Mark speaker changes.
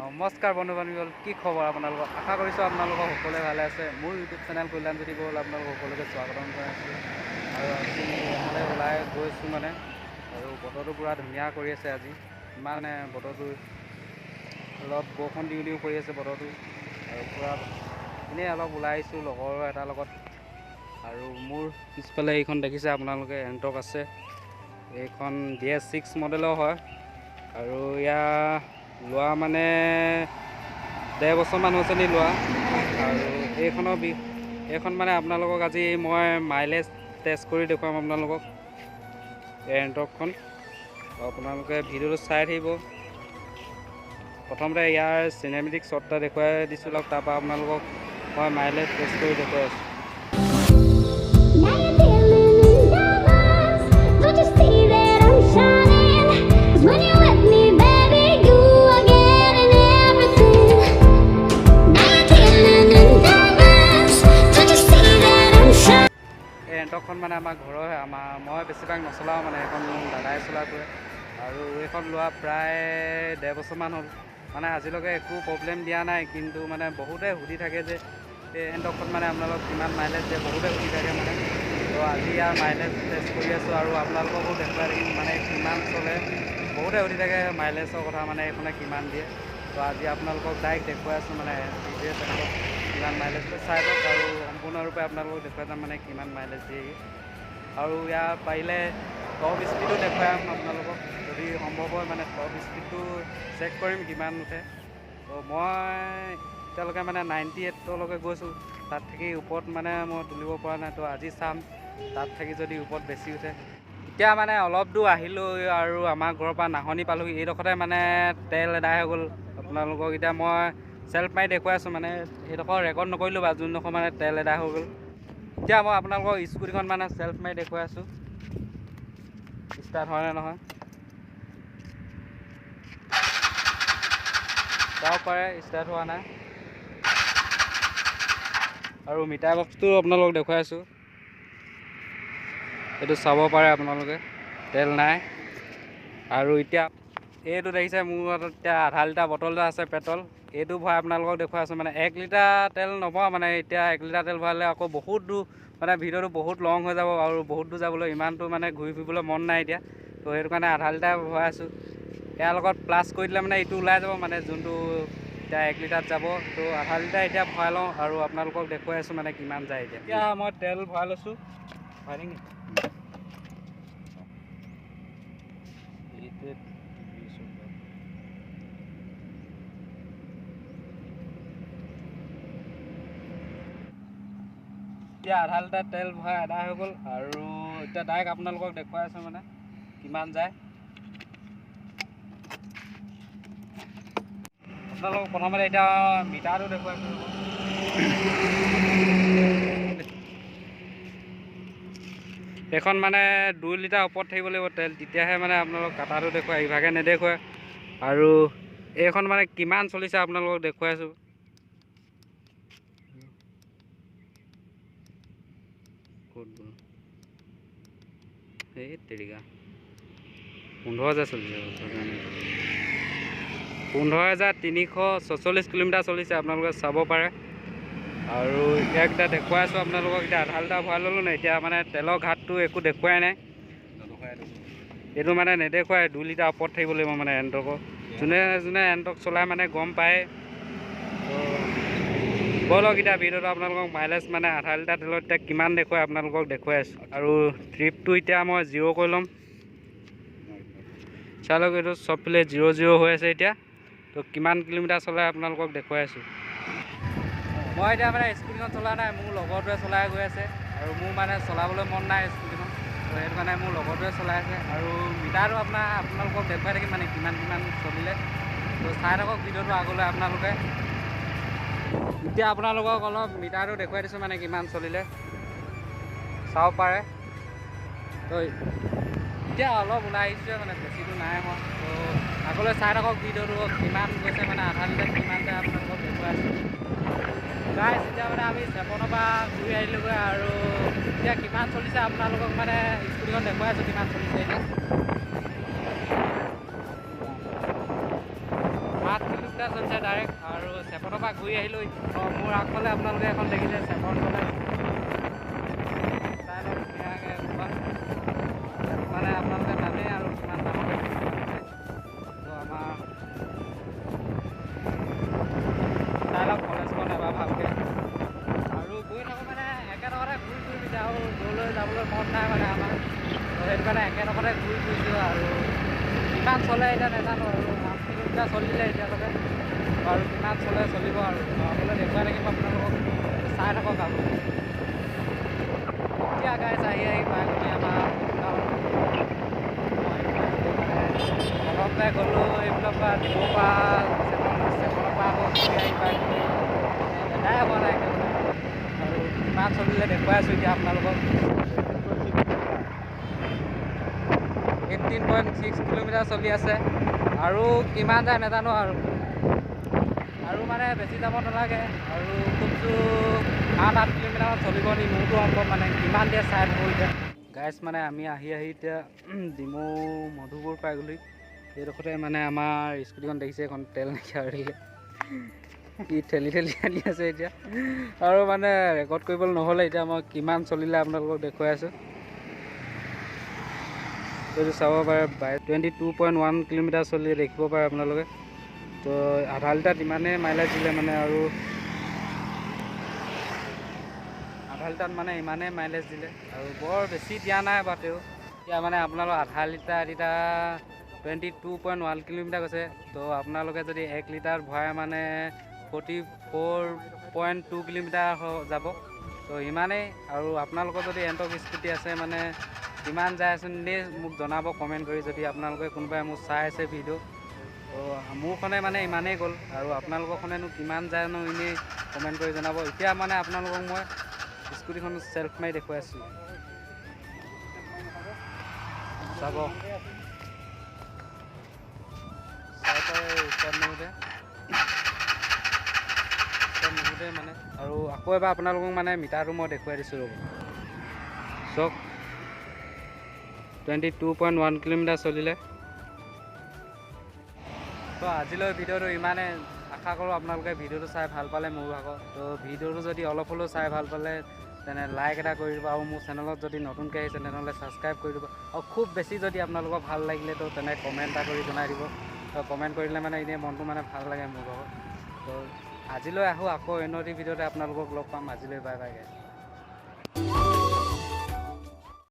Speaker 1: নমস্কাৰ বন্ধু বান্ধৱীসকল, কি খবৰ আপোনালোকৰ? আশা কৰিছোঁ আপোনালোকৰ সকলোৱে ভালে আছে। মোৰ ইউটিউব চেনেল কল্যাণজ্যোতি বৰুৱালৈ আপোনালোক সকলোকে স্বাগতম জনাইছোঁ। আৰু আজি এফালে ওলাই গৈছোঁ মানে, আৰু বতৰটো পূৰা ধুনীয়া কৰি আছে আজি। ইমান বতৰটো অলপ বৰষুণ দিওঁ দিওঁ কৰি আছে বতৰটো, আৰু পূৰা এনেই অলপ ওলাই আহিছোঁ লগৰ এটাৰ লগত। আৰু মোৰ পিছফালে এইখন দেখিছে আপোনালোকে, এণ্টৰ্ক আছে। এইখন BS6 মডেলৰ হয়, আৰু ইয়াৰ লোৱা মানে 1.5 বছৰমান হৈছে নি লোৱা। আৰু এইখনৰ এইখন মানে আপোনালোকক আজি মই মাইলেজ টেষ্ট কৰি দেখুৱাম আপোনালোকক এই এণ্টৰ্কখন। আপোনালোকে ভিডিঅ'টো চাই থাকিব। প্ৰথমতে ইয়াৰ চিনেমেটিক শ্বট এটা দেখুৱাই দিছোঁ অলপ, তাৰপৰা আপোনালোকক মই মাইলেজ টেষ্ট কৰি দেখুৱাই আছোঁ।
Speaker 2: Now you're dealing in diamonds. Don't you see that I'm shining? 'Cause when you're with me, baby, you are getting everything. Now you're dealing in diamonds. Don't you see that I'm shining?
Speaker 1: এই এণ্টৰ্কখন মানে আমাৰ ঘৰৰহে, আমাৰ মই বেছিভাগ নচলাওঁ মানে, এইখন মোৰ দাদাই চলাই ফুৰে। আৰু এইখন লোৱা প্ৰায় 1.5 বছৰমান হ'ল, মানে আজিলৈকে একো প্ৰব্লেম দিয়া নাই। কিন্তু মানে বহুতে সুধি থাকে যে এই এণ্টৰ্কখন মানে আপোনালোক কিমান মাইলেজ দিয়ে, বহুতে সুধি থাকে মানে। তো আজি ইয়াৰ মাইলেজ টেষ্ট কৰি আছোঁ আৰু আপোনালোককো দেখুৱাই থাকিম মানে কিমান চলে। বহুতে সুধি থাকে মাইলেজৰ কথা, মানে এইখনে কিমান দিয়ে। তো আজি আপোনালোকক ডাইৰেক্ট দেখুৱাই আছোঁ মানে টিভিএছ এণ্টৰ্ক কিমান মাইলেজ দিয়ে, চাই লওক। আৰু সম্পূৰ্ণৰূপে আপোনালোকক দেখুৱাই যাম মানে কিমান মাইলেজ দিয়ে। আৰু ইয়াৰ পাৰিলে টপ স্পীডো দেখুৱাম আপোনালোকক, যদি সম্ভৱ হয় মানে টপ স্পীডটো চেক কৰিম কিমান উঠে। তো মই এতিয়ালৈকে মানে 98লৈকে গৈছোঁ, তাত থাকি ওপৰত মানে মই তুলিব পৰা নাই। তো আজি চাম তাত থাকি যদি ওপৰত বেছি উঠে। এতিয়া মানে অলপ দূৰ আহিলোঁ আৰু আমাৰ ঘৰৰ পৰা নাহনি পালোঁহি। এইডোখৰতে মানে তেল এদাই হৈ গ'ল। আপোনালোকক এতিয়া মই চেল্ফ মাৰি দেখুৱাই আছোঁ, মানে সেইডোখৰ ৰেকৰ্ড নকৰিলোঁ বাৰু, যোনডোখৰ মানে তেল এদাই হৈ গ'ল। এতিয়া মই আপোনালোকক স্কুটিখন মানে চেল্ফ মাৰি দেখুৱাই আছোঁ, ষ্টাৰ্ট হয় নে নহয় চাব পাৰে, ষ্টাৰ্ট হোৱা নাই। আৰু মিটাৰ বক্সটো আপোনালোকক দেখুৱাই আছোঁ, এইটো চাব পাৰে আপোনালোকে, তেল নাই। আৰু এতিয়া এইটো দেখিছে মোৰ হাতত এতিয়া আধা লিটাৰ বটল এটা আছে পেট্ৰল, এইটো ভৰাই আপোনালোকক দেখুৱাই আছোঁ। মানে 1 লিটাৰ তেল নভৰাওঁ, মানে এতিয়া 1 লিটাৰ তেল ভৰালে আকৌ বহুত দূৰ, মানে ভিডিঅ'টো বহুত লং হৈ যাব আৰু বহুত দূৰ যাবলৈ ইমানটো মানে ঘূৰি ফুৰিবলৈ মন নাই এতিয়া। তো সেইটো কাৰণে আধা লিটাৰ ভৰাই আছোঁ। ইয়াৰ লগত প্লাছ কৰি দিলে মানে এইটো ওলাই যাব, মানে যোনটো এতিয়া 1 লিটাৰত যাব। তো আধা লিটাৰ এতিয়া ভৰাই লওঁ আৰু আপোনালোকক দেখুৱাই আছোঁ মানে কিমান যায়। এতিয়া এতিয়া মই তেল ভৰাই লৈছোঁ, ভৰাই দিম নেকি? এতিয়া আধা লিটাৰ তেল ভৰাই আধা হৈ গ'ল। আৰু এতিয়া ডাইৰেক্ট আপোনালোকক দেখুৱাই আছোঁ মানে কিমান যায়। আপোনালোকক প্ৰথমতে এতিয়া মিটাৰটো দেখুৱাই আছোঁ। এইখন মানে 2 লিটাৰ ওপৰত থাকিব লাগিব তেল, তেতিয়াহে মানে আপোনালোক কাটাটো দেখুৱাই, ইভাগে নেদেখুৱাই। আৰু এইখন মানে কিমান চলিছে আপোনালোকক দেখুৱাই আছোঁ। ক'ত গ'ল এই তেৰিকা, 15,000 চলিছে, 15,346 কিলোমিটাৰ চলিছে, আপোনালোকে চাব পাৰে। আৰু ইয়াক এতিয়া দেখুৱাই আছোঁ আপোনালোকক। এতিয়া আধা লিটাৰ ভৰাই ল'লোঁ নাই, এতিয়া মানে তেলৰ ঘাটটো একো দেখুৱাই নাই, এইটো মানে নেদেখুৱাই। 2 লিটাৰ ওপৰত থাকিব লাগিব মানে এণ্টৰ্কৰ, যোনে যোনে এণ্টৰ্ক চলাই মানে গম পায়। তো ব'লক এতিয়া ভিডিঅ'টো আপোনালোকক মাইলেজ মানে আধা লিটাৰ তেলত এতিয়া কিমান দেখুৱাই আপোনালোকক দেখুৱাই আছোঁ। আৰু ট্ৰিপটো এতিয়া মই জিৰ' কৰি ল'ম, চাই লওক এইটো চবফালে 0 0 হৈ আছে এতিয়া। তো কিমান কিলোমিটাৰ চলাই আপোনালোকক দেখুৱাই আছোঁ। মই এতিয়া মানে স্কুটিখন চলোৱা নাই, মোৰ লগৰটোৱে চলাই গৈ আছে। আৰু মোৰ মানে চলাবলৈ মন নাই স্কুটিখন, তো সেইটো কাৰণে মোৰ লগৰটোৱে চলাই আছে। আৰু মিটাৰটো আপোনালোকক দেখুৱাই থাকিম মানে কিমান কিমান চলিলে। তো চাই থাকক ভিডিঅ'টো আগলৈ আপোনালোকে। এতিয়া আপোনালোকক অলপ মিটাৰটো দেখুৱাই দিছোঁ মানে কিমান চলিলে, চাব পাৰে। তো এতিয়া অলপ ওলাই আহিছোঁহে মানে, বেছিটো নাই হোৱা। তো আগলৈ চাই থাকক ভিডিঅ'টো কিমান গৈছে, মানে আধা লিটাৰ কিমান যায় আপোনালোকক দেখুৱাই আছোঁ। গাইজ এতিয়া মানে আমি চেপনৰ পৰা ঘূৰি আহিলোঁগৈ। আৰু এতিয়া কিমান চলিছে আপোনালোকক মানে স্কুটিখন দেখুৱাই আছোঁ কিমান চলিছে। এতিয়া 8 কিলোমিটাৰ কিলোমিটাৰ চলিছে ডাইৰেক্ট। আৰু চেপনৰ পৰা ঘূৰি আহিলোঁ। মোৰ আগফালে আপোনালোকে এখন দেখিছে চেপন কলেজ, চাই লওক ধুনীয়াকৈ। মানে আপোনালোকে জানেই আৰু কিমান ডাঙৰকৈ। তো আমাৰ চাই লওক কলেজখন এবাৰ ভালকৈ। আৰু গৈ থাকোঁ মানে একেডোখৰতে ঘূৰি ফুৰিম এতিয়া, আৰু দূৰলৈ যাবলৈ মন নাই মানে আমাৰ। তো সেইটো কাৰণে একেডোখৰতে ঘূৰি ফুৰিছোঁ। আৰু কিমান চলে এতিয়া নাজানো, আৰু 8 কিলোমিটাৰ চলিলে এতিয়ালৈকে, আৰু কিমান চলে চলিব আৰু আগলৈ দেখুৱাই থাকিম আপোনালোকক, চাই থাকক। আৰু এতিয়া গাইজ আহি আহি পাই গ'লি আমাৰ। প্ৰথমতে গ'লোঁ এইফালৰ পৰা ডিমৌৰ পৰা চেপন, চেপনৰ পৰা আকৌ ঘূৰি আহি পাই গ'লি, এদাই হোৱা নাই একেবাৰে। আৰু কিমান চলিলে দেখুৱাই আছোঁ এতিয়া আপোনালোকক। 18.6 কিলোমিটাৰ চলি আছে, আৰু কিমান যায় নাজানো। আৰু আৰু মানে বেছি যাব নালাগে, আৰু খুব 7-8 কিলোমিটাৰমান চলিব নি মোৰতো সম্ভৱ, মানে কিমান দিয়ে চাই থাকোঁ এতিয়া গাইজ। মানে আমি আহি আহি এতিয়া ডিমৌ মধুপুৰ পাই গ'লোঁ। এইডোখৰতে মানে আমাৰ স্কুটিখন দেখিছে, এইখন তেল নাইকিয়া হৈ থাকিলে, কি ঠেলি ঠেলি আনি আছে এতিয়া। আৰু মানে ৰেকৰ্ড কৰিবলৈ নহ'লে, এতিয়া মই কিমান চলিলে আপোনালোকক দেখুৱাই আছোঁ। এইটো চাব পাৰে, 22.1 কিলোমিটাৰ চলি দেখিব পাৰে আপোনালোকে। তো আধা লিটাৰত ইমানেই মাইলেজ দিলে মানে, আৰু আধা লিটাৰত মানে ইমানেই মাইলেজ দিলে, আৰু বৰ বেছি দিয়া নাই বাৰু তেওঁ। এতিয়া মানে আপোনালোক আধা লিটাৰ এতিয়া 22.1 কিলোমিটাৰ গৈছে। তো আপোনালোকে যদি 1 লিটাৰ ভৰাই মানে 44.2 কিলোমিটাৰ যাব। তো ইমানেই। আৰু আপোনালোকৰ যদি এণ্টক স্কুটি আছে মানে কিমান যায় আছোন দেই মোক জনাব কমেণ্ট কৰি, যদি আপোনালোকে কোনোবাই মোক চাই আছে ভিডিঅ'। তো মোৰখনে মানে ইমানেই গ'ল, আৰু আপোনালোকৰখনেনো কিমান যায়নো এনেই কমেণ্ট কৰি জনাব। এতিয়া মানে আপোনালোকক মই স্কুটিখন চেল্ফ মাৰি দেখুৱাই আছোঁ, চাব চাই পাৰে ষ্টাৰ্ট নুহোঁতে মানে। আৰু আকৌ এবাৰ আপোনালোকক মানে মিটাৰটো মই দেখুৱাই দিছোঁ, ৰ'ব চাওক, 22.1 কিলোমিটাৰ চলিলে। তো আজিলৈ ভিডিঅ'টো ইমানে। আশা কৰোঁ আপোনালোকে ভিডিঅ'টো চাই ভাল পালে মোৰ ভাগৰ। তো ভিডিঅ'টো যদি অলপ হ'লেও চাই ভাল পালে তেনে লাইক এটা কৰি দিব, আৰু মোৰ চেনেলত যদি নতুনকৈ আহিছে তেনেহ'লে ছাবস্ক্ৰাইব কৰি দিব। আৰু খুব বেছি যদি আপোনালোকৰ ভাল লাগিলে তো তেনে কমেণ্ট এটা কৰি জনাই দিব। তো কমেণ্ট কৰিলে মানে এনেই মনটো মানে ভাল লাগে মোৰ ভাগৰ। তো আজিলৈ আহোঁ, আকৌ অন্য এটি ভিডিঅ'তে আপোনালোকক লগ পাম। আজিলৈ বাই বাই গাইজ।